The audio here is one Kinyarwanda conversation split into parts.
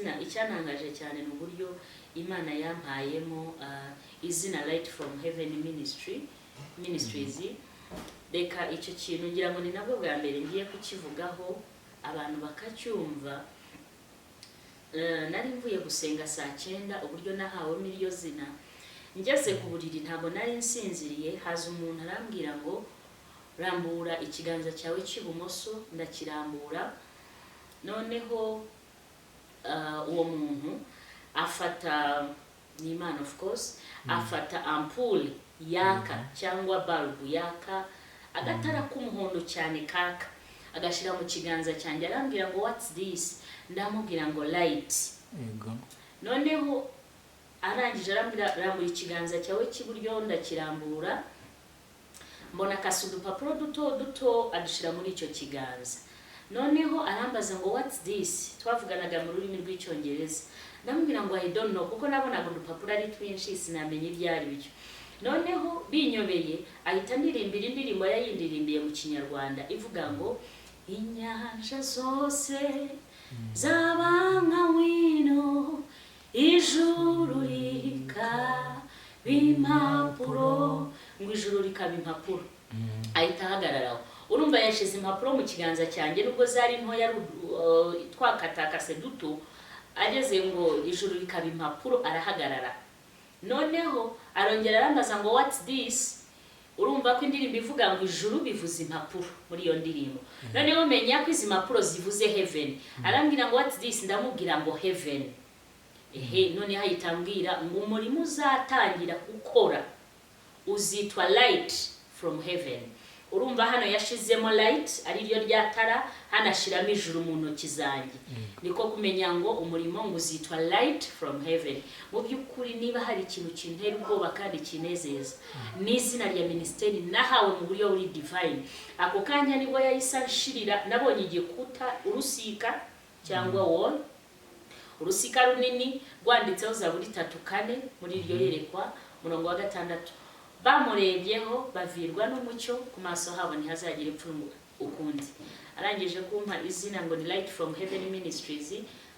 Izina, icyantangaje cyane ni uburyo Imana yampayemo izina Light from Heaven Ministries. Reka icyo kintu, ngira ngo ni nabwo bwa mbere ngiye kukivugaho abantu bakacyumva. Nari mvuye gusenga saa 9. Uburyo nahawemo iryo zina, ngeze ku buriri, ntabwo nari nsinziriye, haza umuntu arambwira ngo: "Rambura ikiganza cyawe cy'ibumoso." Ndakirambura. Noneho uwo muntu afata, ni Imana of course, afata ampoule yaka cyangwa bulb yaka, agatara k'umuhondo cyane kaka, agashyira mu kiganza cyanjye. Arambwira ngo: "What's this?" Ndamubwira ngo: "Light." Noneho arangije arambwira: "Rambura ikiganza cyawe cy'iburyo." Ndakirambura, mbona akasa udupapuro duto duto, adushyira muri icyo kiganza. Noneho arambaza ngo: "What's this?" Twavuganaga mu rurimi rw'Icyongereza. Ndamubwira ngo: "I don't know," kuko nabonaga udupapuro ari twinshi, sinamenya ibyo ari byo. Noneho binyobeye, ahita andirimbira indirimbo yayindirimbiye mu Kinyarwanda ivuga ngo: "Inyanja zose zaba nka wino, ijuru rikaba impapuro," ngo ijuru rikaba impapuro. Ahita ahagararaho. Urumva yashyize impapuro mu kiganza cyanjye, nubwo zari ntoya, ari twakatakase duto. Ageze ngo ijuru rikaba impapuro, arahagarara. Noneho arongera arambaza ngo: "What's this?" Urumva ko indirimbo ivuga ngo ijuru bivuze impapuro muri iyo ndirimbo. Noneho menya ko izi mpapuro zivuze heaven. Arambwira ngo: "What's this?" Ndamubwira ngo: "Heaven." Ehe, noneho ahita ambwira ngo: "Umurimo uzatangira gukora uzitwa Light from Heaven." Urumva hano yashizemo light, ari ryo rya tara, hano ashyiramo ijuru mu ntoki zanjye. Niko kumenya ngo umurimo ngo uzitwa Light from Heaven. Mu by'ukuri, niba hari ikintu kintera ubwoba kandi kinezeza, ni izina rya minisiteri nahawe mu buryo buri divine. Ako kanya nibwo yahise anshirira, nabonye igikuta, urusika cyangwa wall, urusika runini rwanditseho Zaburi 3:4. Muri iryo yerekwa, umurongo wa 6: "Bamurebyeho bavirwa n'umucyo, ku maso habo ntihazagira ipfunwe ukundi." Arangije kumpa izina ngo ni Light from Heaven Ministries,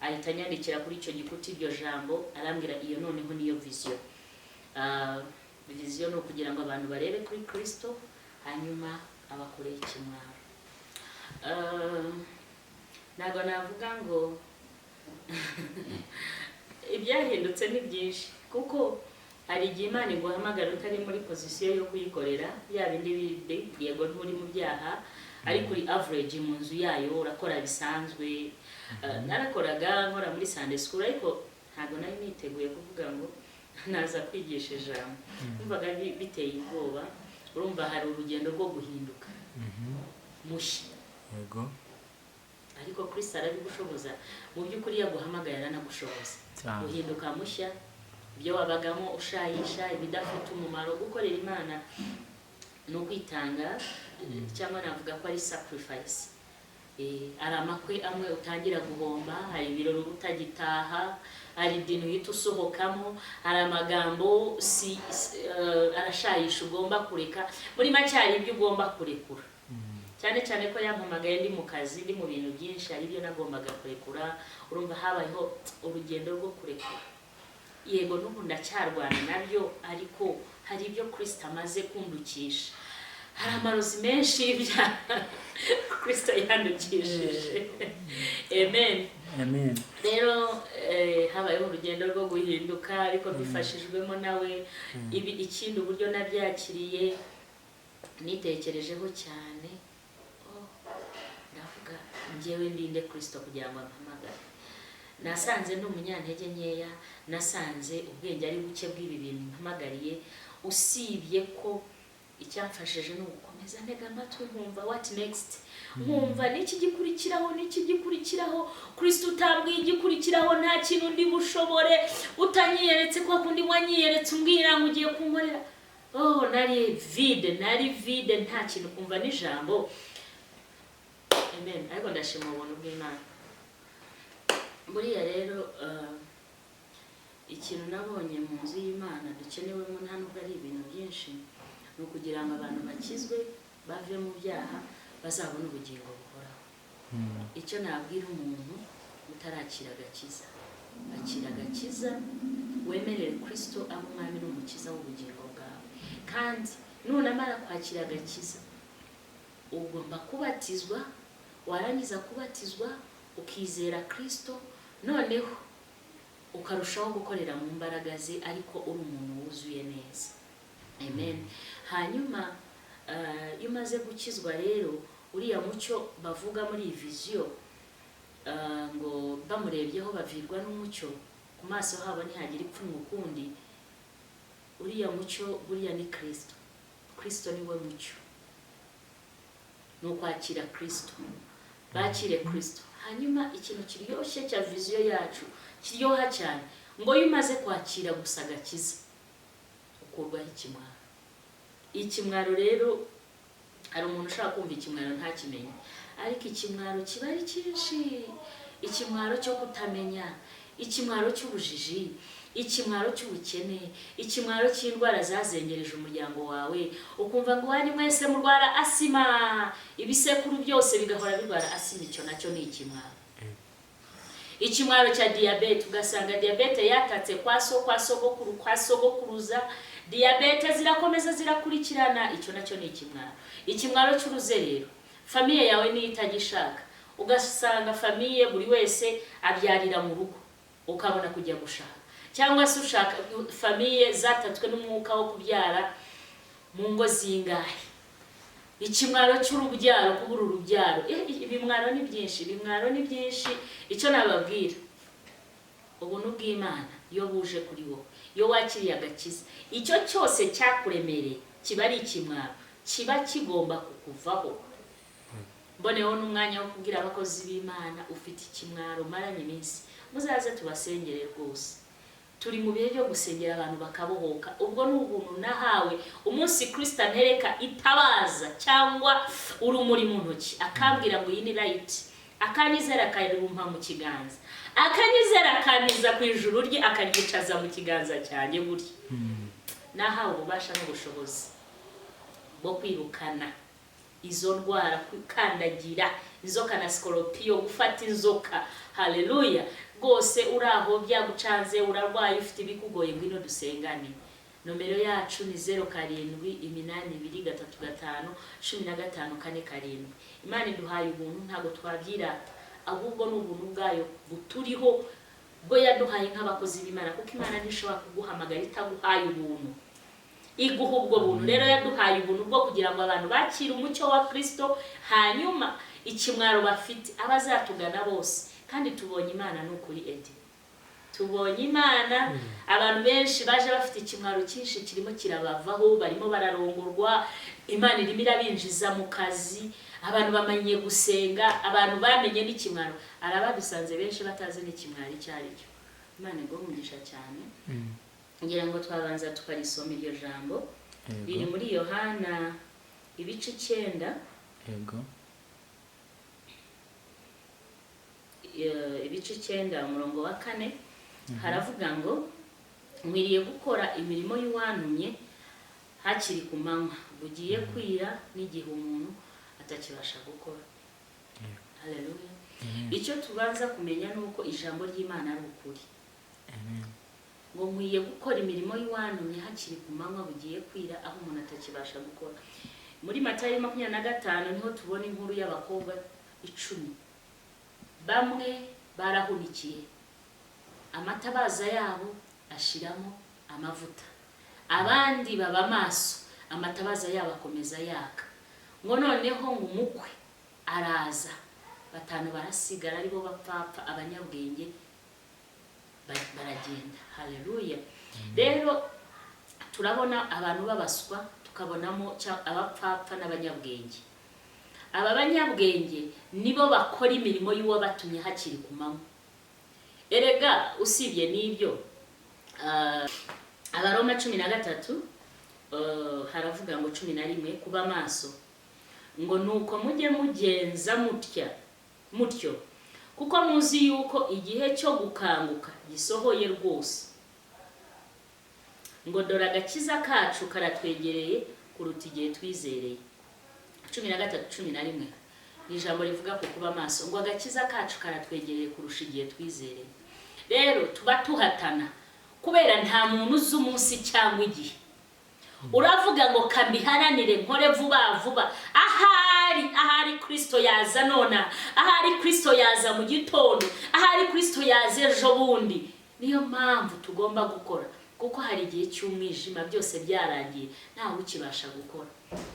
ahita anyandikira kuri icyo gikuta iryo jambo. Arambwira iyo noneho niyo vision. Vision ni ukugira ngo abantu barebe kuri Kristo, hanyuma abakoreye ikimwaro. Ntabwo navuga ngo ibyahindutse ni byinshi, kuko hari igihe Imana iguhamagara utari muri position yo kuyikorera bya bindi bindi. Yego, nturi mu byaha, ariko uri average mu nzu yayo, urakora bisanzwe. Narakoraga, nkora muri Sunday school, ariko ntabwo nari niteguye kuvuga ngo naza kwigisha ijambo. Numvaga biteye ubwoba. Urumva hari urugendo rwo guhinduka mushya. Ariko Kristo arabigushoboza. Mu by'ukuri, iyo aguhamagaye aranagushoboza guhinduka mushya, ibyo wabagamo ushayisha, ibidafite umumaro. Gukorera Imana ni ukwitanga, cyangwa navuga ko ari sacrifice. Hari amakwe amwe utangira guhomba, hari ibirori uba utagitaha, hari idini uhita usohokamo, hari amagambo si arashayisha ugomba kureka. Muri make, hari ibyo ugomba kurekura, cyane cyane ko yampamagaye ndi mu kazi, ndi mu bintu byinshi. Hari ibyo nagombaga kurekura. Urumva habayeho urugendo rwo kurekura. Yego, n'ubu ndacyarwana nabyo, ariko hari ibyo Kristo amaze kundukisha. Hari amarozi menshi y'ibyaha Kristo yandukishije. Amen. Amen. Rero habayeho urugendo rwo guhinduka, ariko bifashijwemo nawe. Ibi, ikindi, uburyo nabyakiriye, nitekerejeho cyane. Oh, ndavuga: "Njyewe ndinde Kristo kugira ngo ampamagare?" Nasanze ndi umunyantege nkeya, nasanze ubwenge ari buke bw'ibi bintu mpamagariye. Usibye ko icyamfashije ni ugukomeza ntega amatwi, nkumva what next, nkumva n'iki gikurikiraho, n'iki gikurikiraho. Kristo, utambwiye igikurikiraho, nta kintu ndi bushobore. Utanyiyeretse kwa kundi wanyiyeretse umbwira ngo ugiye kunkorera, oh, nari vide, nari vide, nta kintu kumva n'ijambo. Amen. Ariko ndashima ubuntu bw'Imana. Buriya rero ikintu nabonye mu nzu y'Imana dukenewemo, nta nubwo ari ibintu byinshi, ni ukugira ngo abantu bakizwe, bave mu byaha, bazabone ubugingo buhoraho. Icyo nabwira umuntu Utarakira agakiza, akira agakiza, wemerere Kristo abe umwami n'umukiza w'ubugingo bwawe. Kandi nunamara kwakira agakiza, ugomba kubatizwa. Warangiza kubatizwa, ukizera Kristo, noneho ukarushaho gukorera mu mbaraga ze, ariko uri umuntu wuzuye neza. Amen. Hanyuma iyo umaze gukizwa rero, uriya mucyo bavuga muri iyi vision, ngo bamurebyeho bavirwa n'umucyo, ku maso habo ntihagira ipfunwe ukundi, uriya mucyo buriya ni Kristo. Kristo niwe mucyo. Ni ukwakira Kristo, bakire Kristo. Hanyuma ikintu kiryoshye cya vision yacu, kiryoha cyane, ngo iyo umaze kwakira gusa agakiza, ukurwaho ikimwaro. Ikimwaro rero, hari umuntu ushaka kumva ikimwaro ntakimenye, ariko ikimwaro kiba ari cyinshi: ikimwaro cyo kutamenya, ikimwaro cy'ubujiji, ikimwaro cy'ubukene, ikimwaro cy'indwara zazengereje umuryango wawe, ukumva ngo iwanyu mwese murwara asima, ibisekuru byose bigahora birwara asima. Icyo nacyo ni ikimwaro. Ikimwaro cya diyabete, ugasanga diyabete yatatse kwa so, kwa sogokuru, kwa sogokuruza, diyabete zirakomeza zirakurikirana. Icyo nacyo ni ikimwaro. Ikimwaro cy'uruzerero, famille yawe niyo itagishaka, ugasanga famille buri wese abyarira mu rugo, ukabona kujya gushaka, cyangwa se ushaka famille zatatswe n'umwuka wo kubyara mu ngo zingahe. Ikimwaro cy'urubyaro, kubura urubyaro. Ibimwaro ni byinshi, ibimwaro ni byinshi. Icyo nababwira, ubuntu bw'Imana iyo buje kuri wowe, iyo wakiriye agakiza, icyo cyose cyakuremereye kiba ari ikimwaro, kiba kigomba kukuvaho. Mboneyeho n'umwanya wo kubwira abakozi b'Imana ufite ikimwaro maranye iminsi, muzaze tubasengere rwose. Turi mu bihe byo gusengera abantu bakabohoka. Ubwo ni ubuntu nahawe. Umunsi Kristo antereka itabaza cyangwa urumuri mu ntoki, akambwira ngo iyi ni light, akanyizera akarumpa mu kiganza, akanyizera akantiza ku ijuru rye, akaryicaza mu kiganza cyanjye gutya, nahawe ububasha n'ubushobozi bwo kwirukana izo ndwara, kwikandagira inzoka na sikoropiyo, gufata inzoka. Haleluya! Rwose uri aho byagucanze, urarwaye, ufite ibikugoye, ngwino dusengane. Nomero yacu ni 0782351547. Imana iduhaye ubuntu, ntabwo twabyirata, ahubwo ni ubuntu bwayo buturiho, bwo yaduhaye nk'abakozi b'Imana, kuko Imana ntishobora kuguhamagara itaguhaye ubuntu. Iguha ubwo buntu. Rero yaduhaye ubuntu bwo kugira ngo abantu bakire umucyo wa Kristo, hanyuma ikimwaro bafite, abazatugana bose. Kandi tubonye Imana, ni ukuri edi, tubonye Imana. Abantu benshi baje bafite ikimwaro cyinshi kirimo kirabavaho, barimo bararongorwa, Imana irimo irabinjiza mu kazi, abantu bamenye gusenga, abantu bamenye n'ikimwaro. Hari abadusanze benshi batazi n'ikimwaro icyo ari cyo. Imana iguhe umugisha cyane. Ngira ngo twabanza tukarisoma iryo jambo riri muri Yohana ibice 9. Ibice 9, umurongo wa 4, haravuga ngo: "Nkwiriye gukora imirimo y'uwantumye hakiri ku manywa, bugiye kwira n'igihe umuntu atakibasha gukora." Haleluya! Icyo tubanza kumenya ni uko ijambo ry'Imana ari ukuri. Ngo nkwiye gukora imirimo y'uwantumye hakiri ku manywa, bugiye kwira aho umuntu atakibasha gukora. Muri Matayo 25 niho tubona inkuru y'abakobwa 10. Bamwe barahunikiye amatabaza yabo ashiramo amavuta, abandi baba maso, amatabaza yabo akomeza yaka. Ngo noneho ngo umukwe araza, batanu barasigara aribo bapfapfa, abanyabwenge baragenda. Haleluya! Rero turabona abantu babaswa, tukabonamo abapfapfa n'abanyabwenge. Aba banyabwenge nibo bakora imirimo y'uwabatumye hakiri ku manywa. Erega usibye n'ibyo, Abaroma 13, haravuga ngo 11, kuba maso, ngo nuko mujye mugenza mutya mutyo, kuko muzi yuko igihe cyo gukanguka gisohoye rwose, ngo dore agakiza kacu karatwegereye kuruta igihe twizereye. 13, 11. Ni ijambo rivuga ku kuba maso, ngo agakiza kacu karatwegereye kurusha igihe twizereye. Rero tuba tuhatana kubera nta muntu uzi umunsi cyangwa igihe. Uravuga ngo kambiharanire, nkore vuba vuba. Ahari Kristo yaza nona, ahari Kristo yaza mu gitondo, ahari Kristo yaza ejo bundi. Niyo mpamvu tugomba gukora, kuko hari igihe cy'umwijima byose byarangiye, ntawe ukibasha gukora.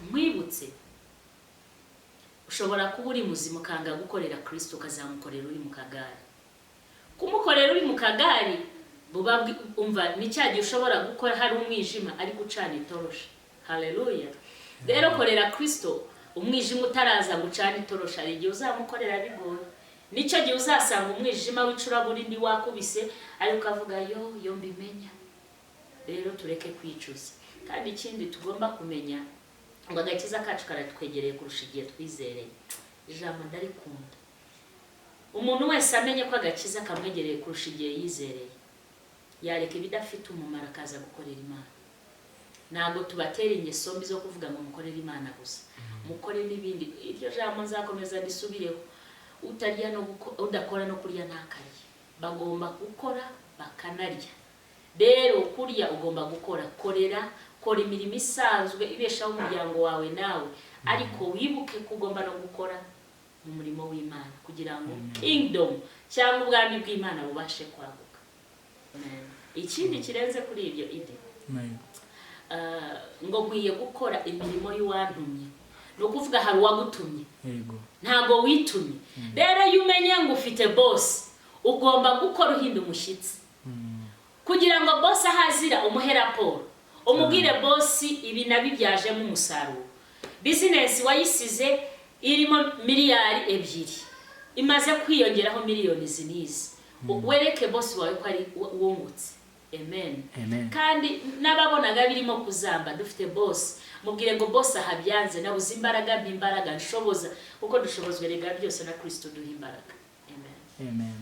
Nkwibutse, ushobora kuba uri muzima ukanga gukorera Kristo, ukazamukorera uri mu kagare. Kumukorera uri mu kagare buba umva, ni cya gihe ushobora gukora hari umwijima ariko ucana itoroshi. Haleluya! Rero korera Kristo umwijima utaraza ngo ucane itoroshi. Hari igihe uzamukorera bigoye, nicyo gihe uzasanga umwijima w'icuraburindi wakubise, ariko ukavuga yo yo mbimenya. Rero tureke kwicuza. Kandi ikindi tugomba kumenya, ngo agakiza kacu karatwegereye kurusha igihe twizereye. Ijambo ndarikunda. Umuntu wese amenye ko agakiza kamwegereye kurusha igihe yizereye, yareka ibidafite umumaro akaza gukorera Imana. Ntabwo tubatera ingeso mbi zo kuvuga ngo mukorere Imana gusa, mukore n'ibindi. Iryo jambo nzakomeza ndisubireho: utarya no udakora no kurya ntakarye. Bagomba gukora bakanarya. Rero kurya ugomba gukora, korera, kora imirimo isanzwe ibeshaho umuryango wawe nawe, ariko wibuke ko ugomba no gukora mu murimo w'Imana kugira ngo kingdom cyangwa ubwami bw'Imana bubashe kwaguka. Amen. Ikindi kirenze kuri ibyo, idi ngo nkwiye gukora imirimo y'uwantumye. Ni ukuvuga hari uwagutumye. Ntabwo witumye. Rero iyo umenye ngo ufite bosi, ugomba gukora uhinda umushyitsi kugira ngo bosi aho azira umuhe raporo, umubwire: "Bosi, ibi nabibyajemo umusaruro. Bizinesi wayisize irimo miliyari 2, imaze kwiyongeraho miliyoni izi n'izi." Wereke bosi wawe ko ari wungutse. Amen. Amen. Kandi n'ababonaga birimo kuzamba, dufite bosi, mubwire ngo: "Bosi, aha byanze, nabuze imbaraga, mpa imbaraga, nshoboza," kuko dushobozwa rega byose na Kristo duha imbaraga. Amen. Amen.